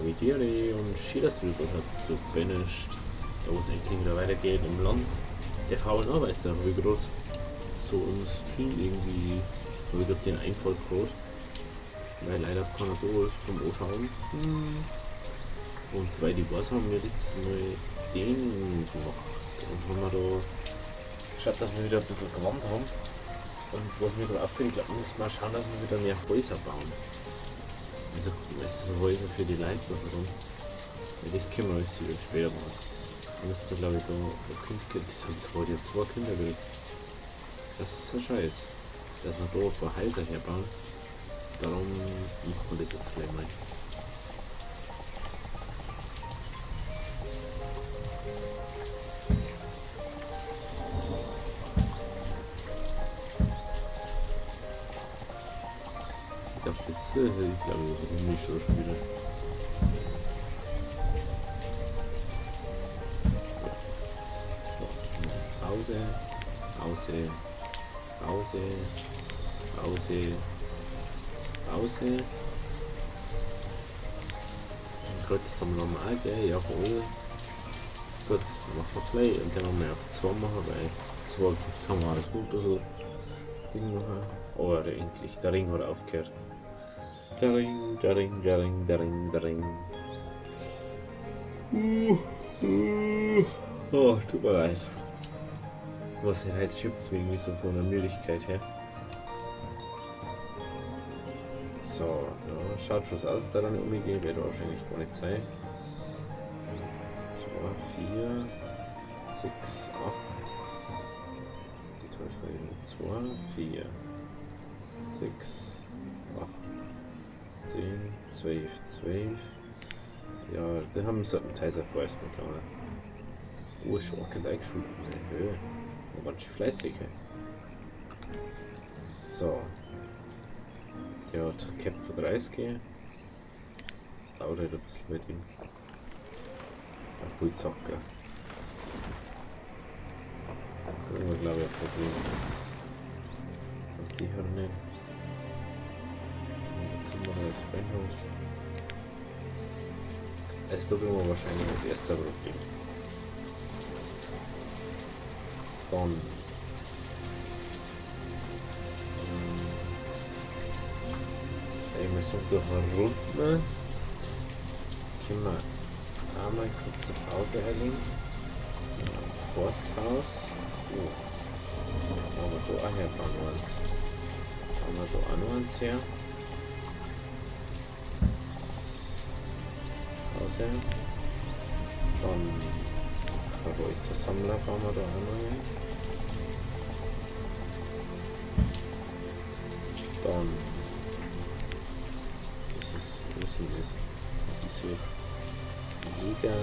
Havidere und schön, dass du das hast zu Banished, da wo es endlich wieder weitergeht im Land der faulen Arbeiter, habe ich gerade so im Stream irgendwie, habe ich gerade den Einfall gehabt, weil leider keiner da ist zum Anschauen. Und soweit ich weiß, haben wir jetzt mal den gemacht und haben wir da geschaut, dass wir wieder ein bisschen gewandt haben. Und was mir gerade auffällt, ich glaube, wir müssen mal schauen, dass wir wieder mehr Häuser bauen. Also, weißt du, so Häuser für die Leute herum. Ja, das können wir alles wieder später machen. Da müssen wir, glaube ich, da ein Kind, das haben zwei, die haben zwei Kinder gekriegt. Das ist ein Scheiß. Dass wir da ein paar Häuser herbauen. Darum macht man das jetzt vielleicht mal. Ich glaube, das ist, ich glaube, das ist schon wieder. So, Pause, Pause, Pause, Pause, Pause. Kräutersammler haben wir auch, gell? Jawohl. Gut, dann machen wir Play und dann haben wir auf 2 machen, weil 2 kann man auch so ein bisschen Ding machen. Oh, der endlich, der Ring hat aufgehört. Der Ring, der Ring, der Ring, der Ring, der Ring. Oh, tut mir leid. Was denn heute schiebt mir irgendwie so von der Müdigkeit her. So, ja, schaut schon aus, da dann umgehen, wird wahrscheinlich gar nicht sein. 2, 4, 6, 8. Die 2, 4, 6, 8, 10, 12, 12. Ja, da haben sie einen Teil vorerst mal gegangen. Oh, ist schon auch kein eingeschult. Ja, ganz schön fleißig. Hey. So. Der hat Cap von 30. Das dauert halt ein bisschen bei dem. Ein Pulsacker. Da haben wir, glaube ich, ein Problem. So, die hat er nicht. Jetzt sind wir da das Brennholz. Also da kriegen wir wahrscheinlich das erste Problem. Dann. Einmal so durch eine Runde. Können wir einmal kurze Pause einlegen. Forsthaus. Oh. Haben wir da auch her, bauen wir uns. Haben wir da auch noch eins her. Pause. Dann Kräutersammler bauen wir da auch noch hin. Dann. Was ist das? Das ist so Jäger.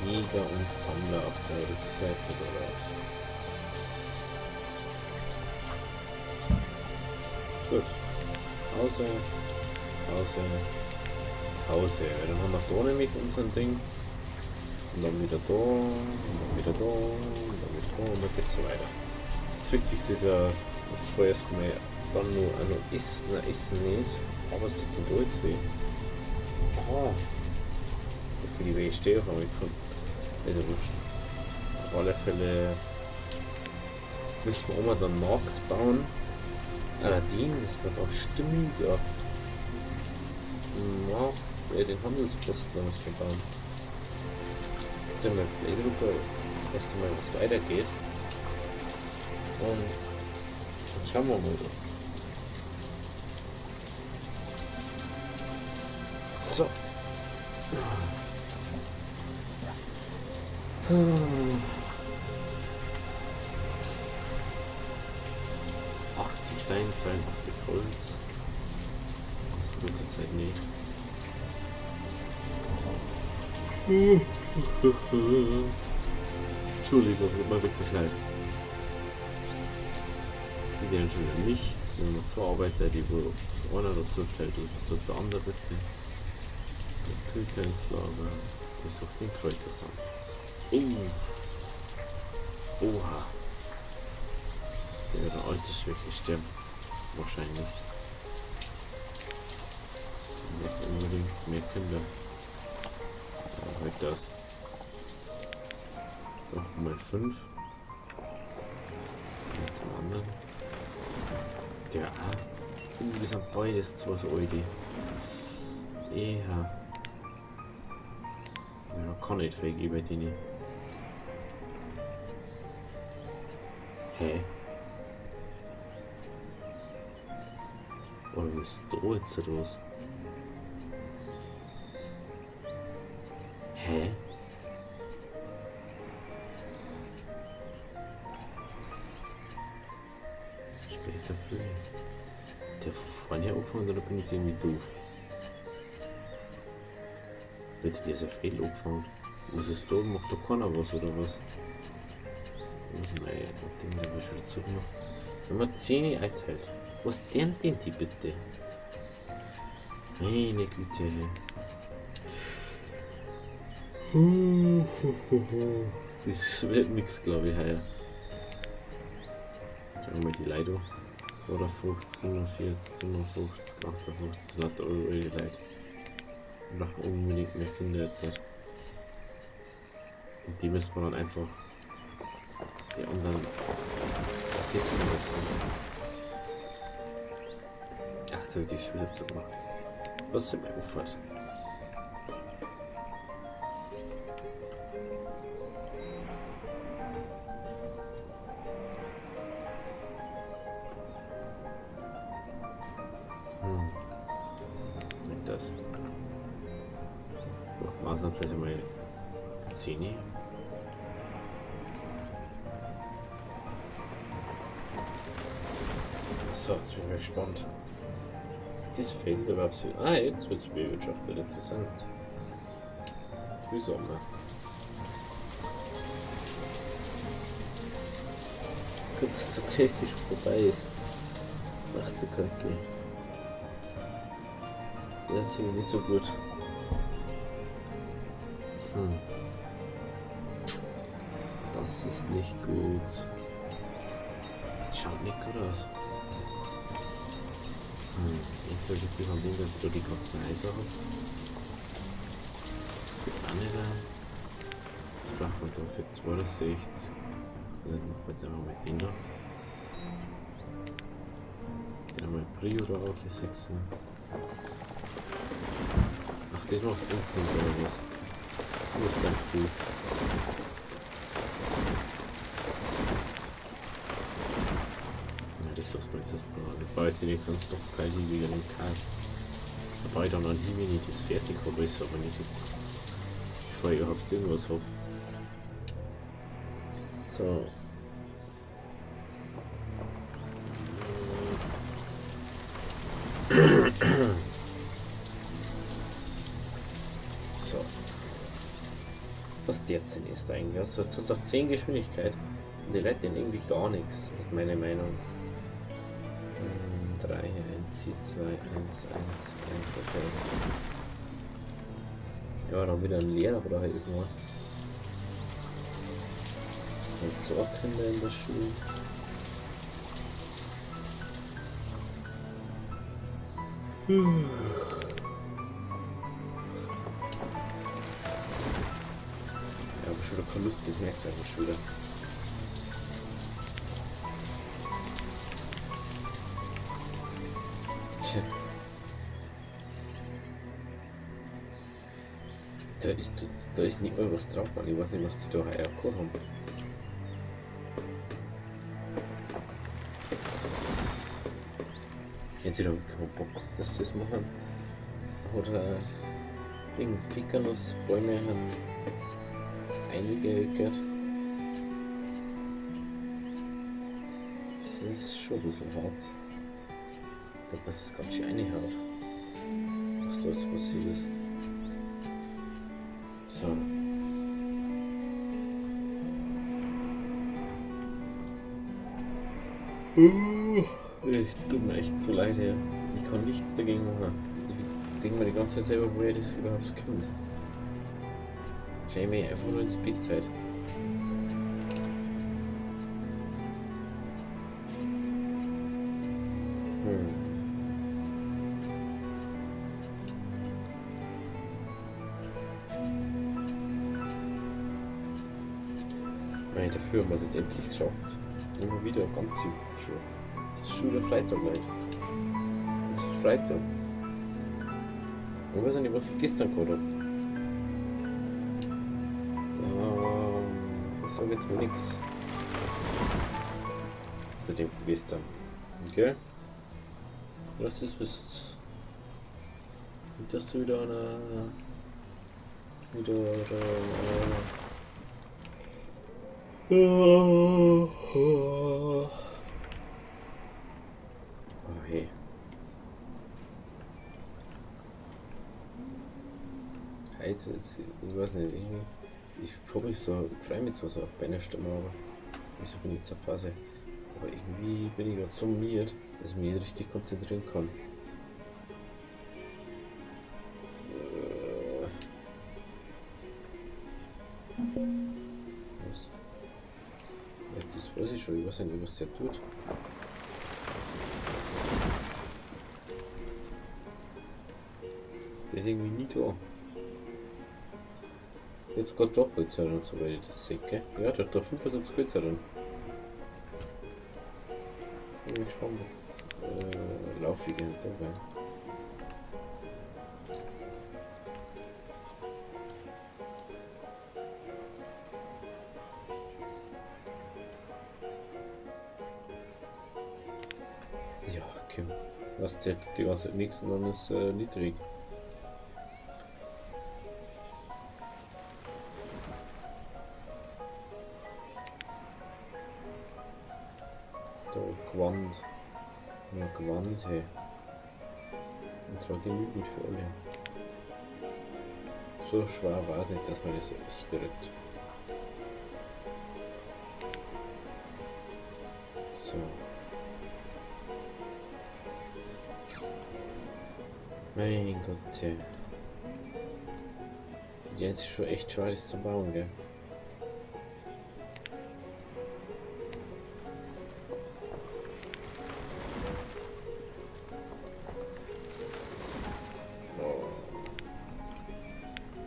Jäger und Sammler auf der Rückseite oder? Gut. Pause. Pause. Pause. Dann haben wir da nämlich unseren Ding. Und dann wieder da, und dann wieder da, und dann wieder da, und dann geht's so weiter. Das Wichtigste ist ja, jetzt vorerst mal dann nur auch noch essen, nein, essen nicht, aber es tut zum Deutsch weh. Aha. Für die Weh stehe ich aber ich kann. Ist ja wurscht. Auf alle Fälle müssen wir auch mal dann Markt bauen. Aladdin ist mir da stimmt, ja. Markt, den Handelsposten da müssen wir bauen. Jetzt sind wir Play drüber, erst einmal was weitergeht. Und dann schauen wir mal. So. 80 Stein, 82 Holz. Das wird zurzeit nicht. Entschuldigung, tut mir wirklich leid. Die werden schon wieder nichts. Wir haben zwei Arbeiter, die wo das einer dazu teilt und was tut der andere bitte. Tüte ins Lager. Besucht den Kräutersand. Oh. Oha. Der wird an Altersschwäche sterben. Wahrscheinlich. Nicht unbedingt mehr Kinder. Ja, halt das. Jetzt auch mal 5. Und zum anderen. Der A. Wir sind beides zwar so alte. Ja. Ja, kann nicht viel geben bei denen. Hä? Oder was ist da jetzt los? Hä? Später Frühling. Der von vorne angefangen oder bin ich jetzt irgendwie doof? Wird der sehr früh angefangen? Was ist da? Macht da keiner was oder was? Muss mein Ding da schon wieder zugemacht. Wenn man 10 einteilt. Was denn denn die bitte? Meine Güte. Das wird nix, glaube ich, heuer. Sagen wir mal die Leute. 52, 47, 57, 58, lauter Euro die Leute. Wir brauchen unbedingt mehr Kinder jetzt. Und die müssen wir dann einfach die anderen ersetzen müssen. Ach so, die Schule zu gemacht. Was sind wir auffahrt? Nicht das. Doch, ausnahmsweise mal 10. So, jetzt bin ich mal gespannt. Das fehlt überhaupt so. Ah, jetzt wird's bewirtschaftet. Interessant. Frühsommer. Gut, dass tatsächlich vorbei ist. Ach du Kacke. Ja, natürlich nicht so gut. Das ist nicht gut. Schaut nicht gut aus. Jetzt liegt das an dem, dass ich da die ganzen Häuser habe. Das wird auch nicht. Das braucht man da für 62. Dann machen wir jetzt einfach mal den da. Den einmal Brio darauf setzen. Ach, das macht instant oder was? Wo ist dein Crew? Ja, das lässt man jetzt erstmal an. Ich weiß nicht, sonst doch geil wegen dem Chaos. Wobei ich dann noch nie, wenn ich das fertig habe, ist aber nicht jetzt. Bevor ich überhaupt irgendwas hab. So. So. Was derzeit ist eigentlich? Also, jetzt hast du auf 10 Geschwindigkeit. Und die Leute irgendwie gar nichts, ist meine Meinung. 3, 1, 4, 2, 1, 1, 1, okay. Ja, dann wieder ein Lehrer brauche ich irgendwann. Und 2 Kinder in der Schule. Ja, aber schon wieder keine Lust, das merkst du einfach schon wieder. Tja. Da ist nicht mal was drauf, Mann. Ich weiß nicht, was die da heuer gehabt haben. Entweder hab ich keinen Bock, dass sie das machen, oder wegen Pekanussbäume haben einige gehört. Das ist schon ein bisschen hart. Ich glaub, dass das ganz schön reinhaut, was da jetzt passiert ist. So. Ich tut mir echt so leid, ja. Ich kann nichts dagegen machen. Denke mir die ganze Zeit selber, woher das überhaupt kommt. Jamie einfach nur ins Bett halt. Nein, dafür haben wir es jetzt endlich geschafft. Immer wieder ganz schon. Es ist schon wieder Freitag, Leute. Es ist Freitag. Ich weiß nicht, was ich gestern gehabt habe. Das sage jetzt mal nichts. Zu dem von gestern. Okay? Was ist was? Und dass du wieder eine. Wieder. Oh, hey. Heute ist, ich weiß nicht, irgendwie, ich komme mich so, ich freue mich zwar so auf meine Stimme, aber wieso bin ich zur Pause? Aber irgendwie bin ich gerade so miert, dass ich mich nicht richtig konzentrieren kann. Was? Ja, das weiß ich schon, ich weiß nicht, was der tut. Der ist irgendwie nie da. Jetzt gerade doch Holz und so, weil ich das sehe, gell? Ja, der hat da 75 Holz drin. Bin gespannt. Lauf ich gerne da rein. Ja, Kim. Was der die ganze Zeit nichts und dann ist niedrig. Da Gewand. Ja, Gewand, hey. Und zwar genügend für alle. So schwer war es nicht, dass man das kriegt. So. Mein Gott, hey. Jetzt ist schon echt schwer, das zu bauen, gell?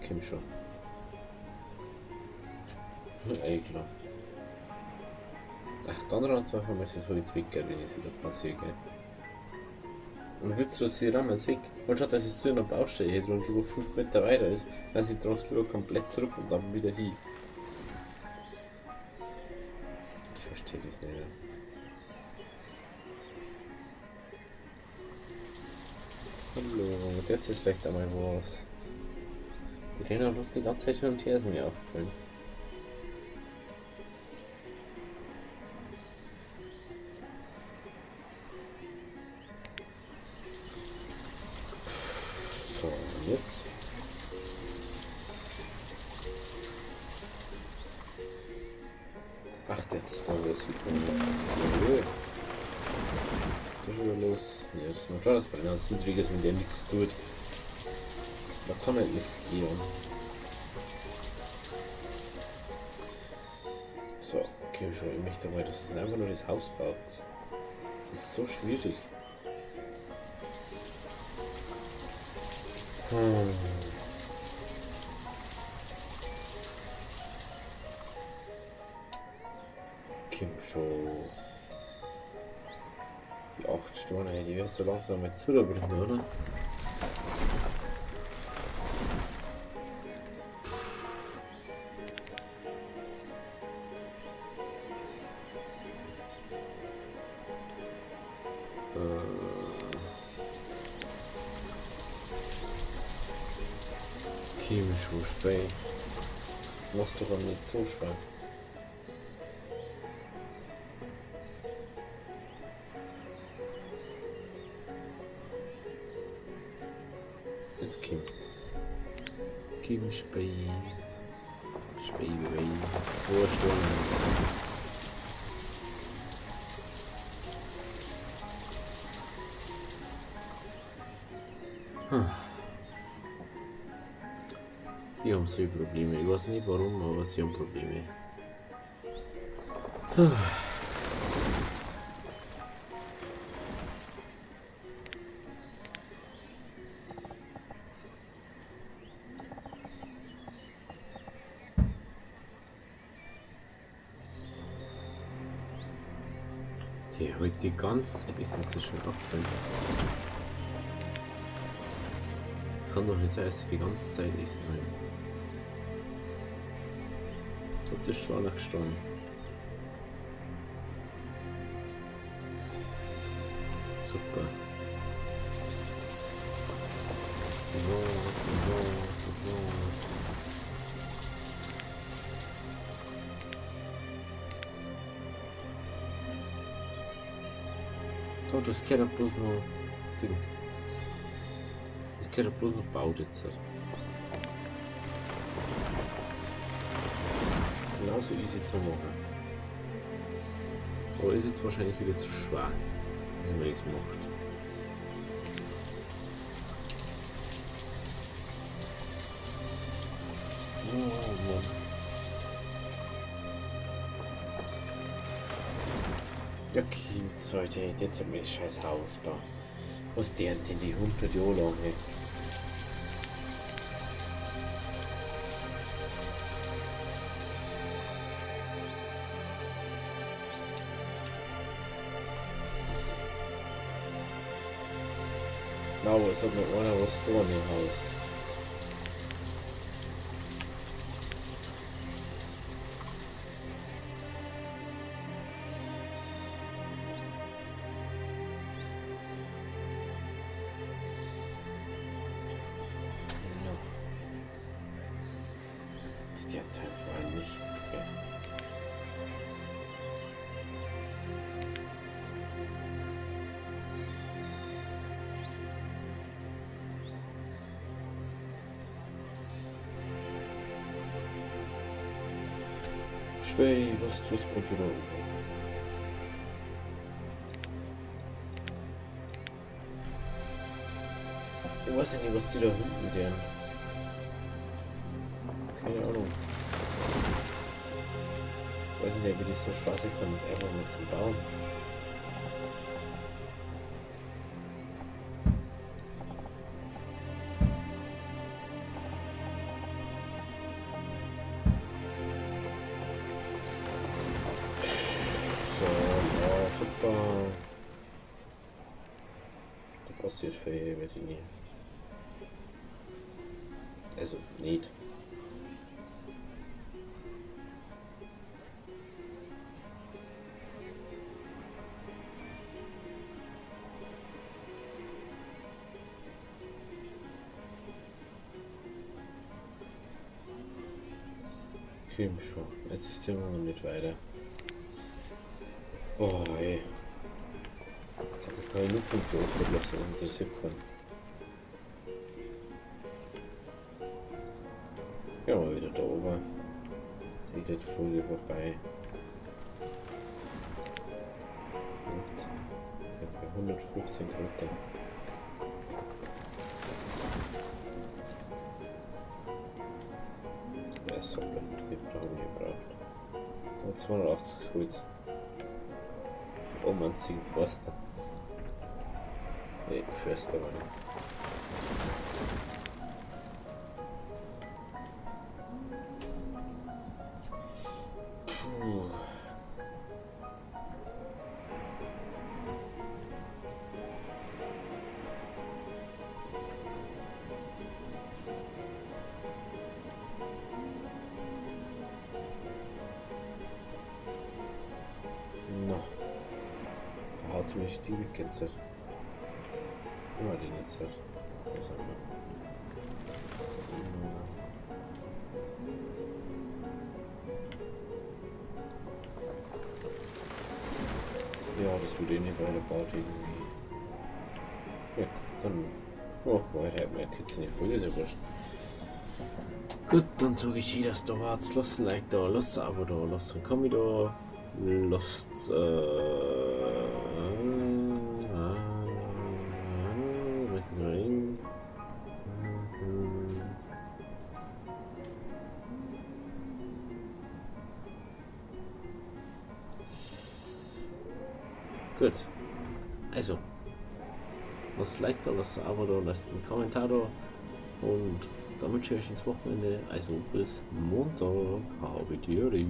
Kim schon. Ey, klar. Ach, dann ran zwei haben wir es jetzt weg, wenn es wieder passiert, gell? Und willst du, dass sie rammen weg? Und schaut, dass ich zu einer Baustelle hier drin, wo 5 Meter weiter ist, dann sie tragst lieber komplett zurück und dann wieder hin. Ich verstehe das nicht. Hallo, jetzt ist vielleicht einmal was. Wir gehen auch bloß die ganze Zeit hin und her, ist mir aufgefallen. So, und jetzt? Ach, der hat mal wieder sieht man. Jawohl. Das ist wieder los. Ja, das ist mir klar, dass bei den ganzen Niedriges mit dem nichts tut. Da kann halt nichts gehen. So, okay, schon. Ich möchte mal, dass das einfach nur das Haus baut. Das ist so schwierig. Kim schon. Die 8 Stunden, ey, die wirst du langsam mal zurückbringen, oder? Spray. Machst du aber nicht so schwer. Jetzt Kim. Kim Spray. Spray, Spray. 2 Stunden. Hm. Die haben so Probleme. Ich weiß nicht warum, aber sie haben Probleme. Die heute die ganze Zeit ist das schon abfällt. Kann doch nicht sein, dass sie die ganze Zeit ist. Nein. Das ist schon einer gestorben. Super. So. Das gehört bloß noch Ding. Das gehört bloß noch baut jetzt. Genauso easy zu machen. Aber ist jetzt wahrscheinlich wieder zu schwer, dass man das macht. Oh Mann. Ja, Kind sollte jetzt mir das scheiß Haus bauen. Was deren denn die 100 Jahre lang, ey? Na, aber es hat noch einer was da im Haus. Die hat einfach nichts, gell? Schwei, was tust du da oben? Ich weiß ja nicht, was die da hinten deren. Keine Ahnung. Ich weiß nicht, wie das so schwer sein kann, einfach mal zum Bauen. So, ja, super. Da passiert viel mit Ihnen. Also, nicht. Komm schon. Jetzt ist es immer noch nicht weiter. Boah, ey. Das kann ich nur vom Großviertel so interessiert kann. Ja, mal wieder da oben. Sieht die Folge vorbei. Und ich hab bei 115 Grad. Ja, so blöd, die habe ich gebraucht. Da 280 Holz. Oh man, Forster. Nee, Förster war nicht. Puh. No. Da haut's mich die weg jetzt. Wo war denn jetzt? Das haben wir. Ja, das wurde eh nicht weitergebaut irgendwie. Ja, dann machen wir halt mehr Kids in die Folge, ist ja wurscht. Gut, dann sage ich, dass da war's. Lasst ein Like da, lasst ein Abo da, lasst ein Kommi da, lasst Gut. Also, lasst Like da, lasst ein Abo da, lasst einen Kommentar da und dann wünsche ich euch ins Wochenende. Also bis Montag. Habe die Ehre.